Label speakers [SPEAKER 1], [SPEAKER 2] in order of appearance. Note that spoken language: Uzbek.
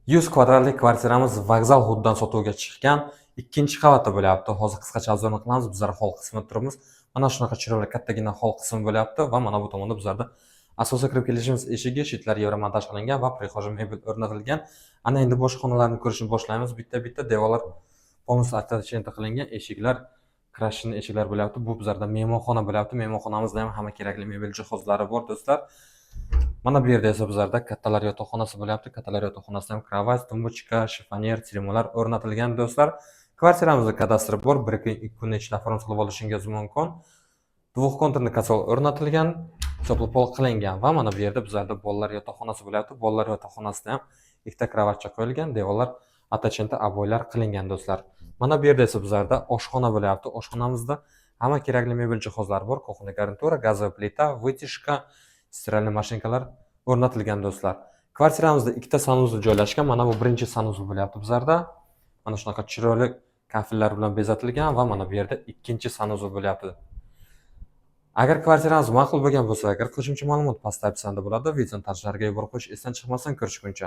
[SPEAKER 1] 100 kvadratlik kvartiramiz vokzal hududidan sotuvga chiqqan. Ikkinchi qavatda bo'lyapti. Hozir qisqacha обзор ni qilamiz. Bizlar hol qismida turibmiz. Mana shunaqa chiroyli kattagina hol qismi bo'lyapti va mana bu tomonda bizlarda asosiy kirib kelishimiz eshigi, щит lar евромонтаж qilingan va прихожий mebel o'rnatilgan. Ana endi boshqa xonalarni ko'rishni boshlaymiz. Bitta-bitta devorlar полностью оттенка qilingan, eshiklar крашеный eshiklar bo'lyapti. Bu bizlarda mehmonxona bo'lyapti. Mehmonxonamizda ham hamma kerakli mebel jihozlari bor, do'stlar. Mana bu yerda esa bizlarda kattalar yotoqxonasi bo'lyapti. Kattalar yotoqxonasida ham кровать, тумбочка, shifoner, termolar o'rnatilgan, do'stlar. Kvartiramizda kadastr bor. 1 kun, 2 kun ichida оформить qilib olishingiz mumkin. Двухконтурный котёл o'rnatilgan, теплый pol qilingan va mana bu yerda bizlarda bolalar yotoqxonasi bo'lyapti. Bolalar yotoqxonasida ham ikkita кровать cha qo'yilgan, devorlar оттенка обой lar qilingan, do'stlar. Mana bu yerda esa bizlarda oshxona bo'lyapti. Oshxonamizda hamma kerakli mebel jihozlar bor. Кухонный garnitura, газовая плита, вытяжка, стиральный mashinkalar o'rnatilgan, do'stlar. Kvartiramizda ikkita санузел joylashgan. Mana bu birinchi санузел bo'lyapti bizlarda. Mana shunaqa chiroyli kafellar bilan bezatilgan va mana bu yerda ikkinchi санузел bo'lyapti. Agar kvartiramiz ma'qul bo'lgan bo'lsa, agar qo'shimcha ma'lumot pastda описание da bo'ladi. Videoni tanishlarga yuborib qo'yish esdan chiqmasin. Ko'rishguncha.